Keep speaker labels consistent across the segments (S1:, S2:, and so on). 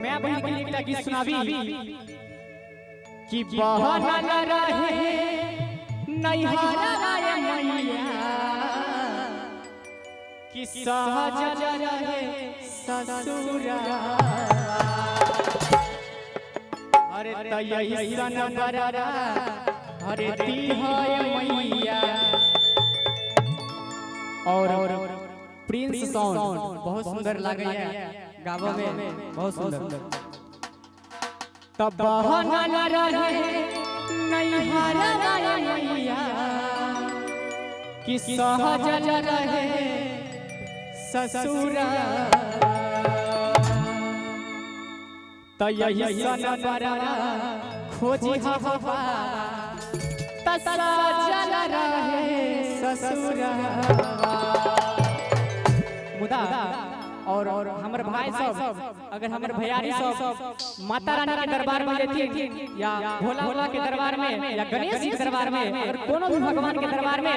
S1: मैं बहन के लिए एकटा गीत सुनाबी कि बहन न रहे नैहरा रे मैया कि सहज रहे ससुरा। अरे तैसन बररा अरे दी है मैया। और प्रिंस साउंड बहुत सुंदर लगे है गावे में, बहुत सुंदर। तब बहन न रहे नैहरा रे मैया कि सहज रहे ससुरा। त यही सन बररा खोजी हवा त सजल रहे ससुरा। मुदा और हमर भाई सब अगर हमर भैयारी सब माता रानी के दरबार में जेथिन या भोला भोला के दरबार में या गणेश जी के दरबार में, अगर कोनो भी भगवान के दरबार में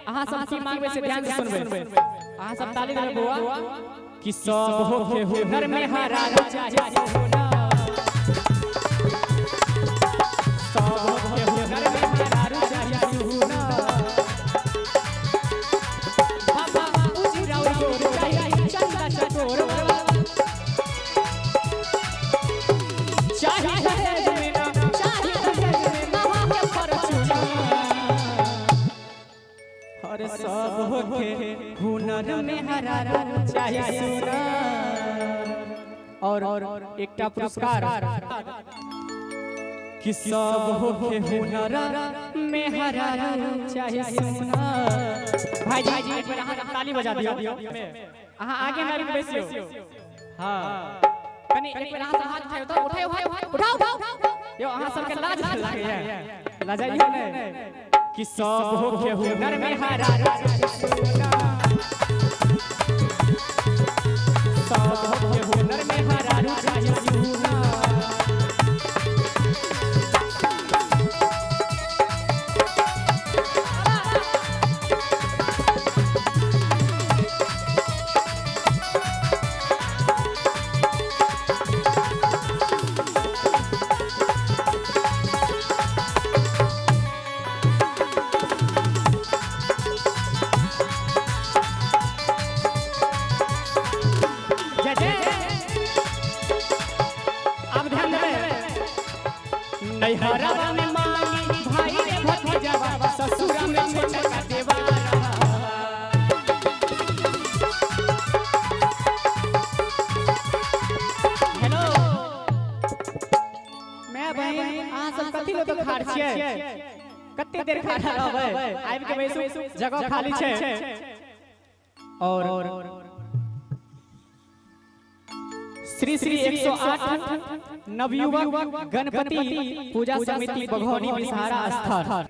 S1: अहाँ सब की मांगबे से ध्यान से सुनबे। अहाँ सब ताली देबै बौआ कि सब होखे हुनर में हरा चाहे सोना, सब होखे हुनर में हरा चाहे सोना। बाबा उजरा गोर चाहे चंदा चकोर चाहे दहेज में ना, चाहे दहेज में ना के फरचूना। और सब होखे हुनर में हरा चाहे सोना। और एकटा पुरस्कार कि सब होखे हुनर में हरा चाहे सोना। भाई जी एक बेर अहाँ ताली बजा दियौ, अहाँ आगे में आबि के बैसियौ। हाँ कनी एक बेर अहाँ सब हाथ उठाइयो तो उठाइयो, उठाओ उठाओ यौ, अहाँ सबके लाज लागैया, लजाइयो नै। कि सब होखे हुनर में हरा चाहे सोना, सब होखे हुनर में हरा चाहे सोना। जय जय। अब ध्यान देबै। नैहरवा में मांगी भाई रे भतीजावा, ससुरा में छोटका देवारा। हेलो मैं बहिन अहाँ सब कथी लऽ कऽ खाड़ छियै? कते देर खाड़ रहबै? आबि के बैसू, जगह खाली छै। और श्री श्री 108 नवयुवक गणपति पूजा समिति बघौनी बिसहारा स्थान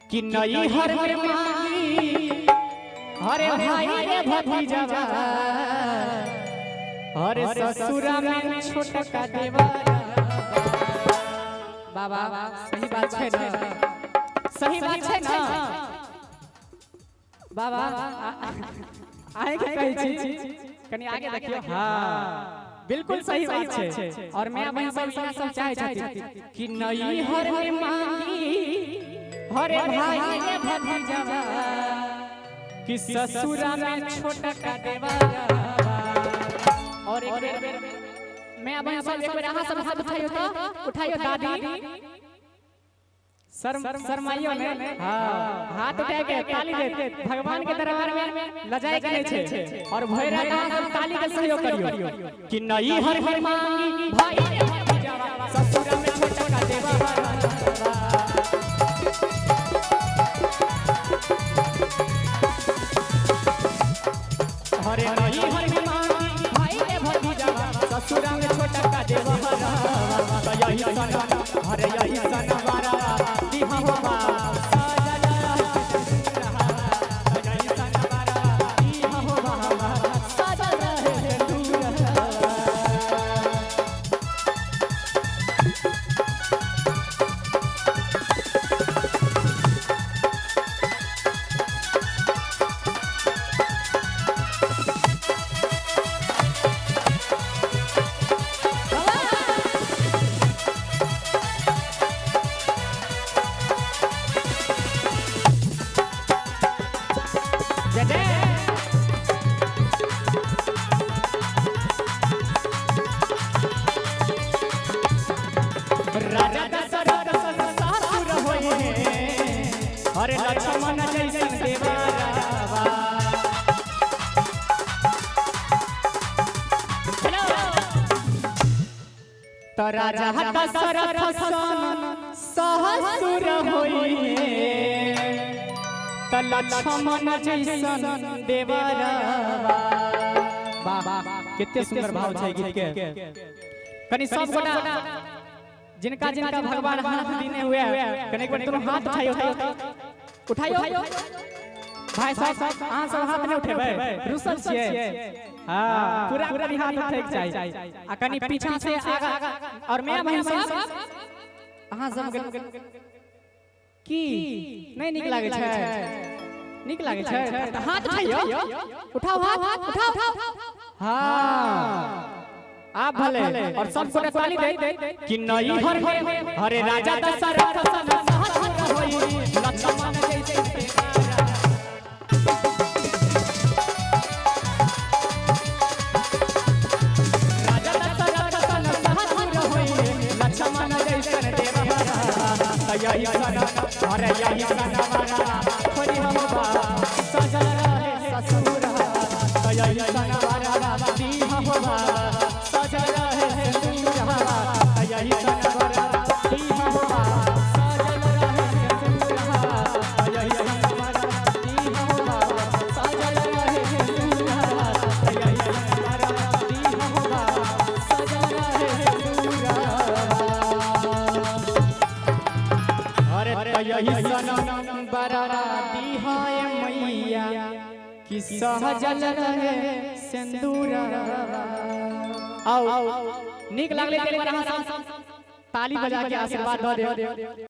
S1: कि नैहर में मांगी हरे भाई रे भतीजावा, हरे ससुरा में छोटका देवारा। बाबा सही बात छै ना? सही बात छै ना बाबा? आए के कहै छी कनी आगे देखियौ। हाँ बिल्कुल सही बात छै। और मैं बहन सब यहाँ सब चाहे छथिन कि नैहर में मांगी हरे भाई रे भतीजावा कि ससुरा में छोटका देवारा। और एक बेर मैं बहन सब एक बेर अहाँ सब हाथ उठाइयो तो उठाइयो दादी, शर्म शर्माइयो ने। हाँ हाथ उठा के ताली दे, भगवान के दरबार में लजाए के नहीं छै। और भरि रात अहाँ सब ताली के सहयोग करियो कि नैहर में मांगी भाई रे भतीजावा, ससुरा में छोटका देवारा। हरे नैहर में मांगी भाई रे भतीजावा, ससुरा में छोटका देवारा। यही सना हरे यही सना बारा दिहा बाबा यही सना बारा दिहा बाबा सजल रहे दूर। बाबा त राजा दशरथ सन सहसुर होई त लक्ष्मण जैसन देवरवा। वाह कितने सुंदर भाव छै गीत के। कनी सब गोटा जिनका जिनका भगवान हाथ देने हुए कनी एक बार दोनों हाथ उठाइयो, उठाइयो भाई साहब। अहाँ सब हाथ नहीं उठेबै, रुसल छियै? हाँ पूरा पूरा हाथ उठै के चाही आ कनी पीछा से आगा। और मैं बहन साहब अहाँ सब की नहीं नीक लागै छै? नीक लागै छै त हाथ उठाइयो, उठाओ हाथ, उठाओ। हाँ आप भले और सब गोटा ताली दे कि नई हर में हरे राजा दशरथ सन सहसुर होई लक्ष्मण जैसे देवरा। राजा दशरथ सन सहसुर होई लक्ष्मण जैसन देवरा। त यही सन अरे यही सन वरा खोजी हम बा सजल रहे ससुर। त यही सन वरा दी हम बा सजल रहे सिंदूर। त यही सन वरा दी हम बा सजल रहे सिंदूर। त यही सन वरा दी हम बा सजल रहे सिंदूर। त यही सन वरा दी हम बा सजल रहे सिंदूर। अरे त यही सनम बररा दिहाय मैया कि सहजल रहे सिंदूर। आओ नीक लागले त एक बार अहाँ सब ताली बजा के आशीर्वाद दऽ देब।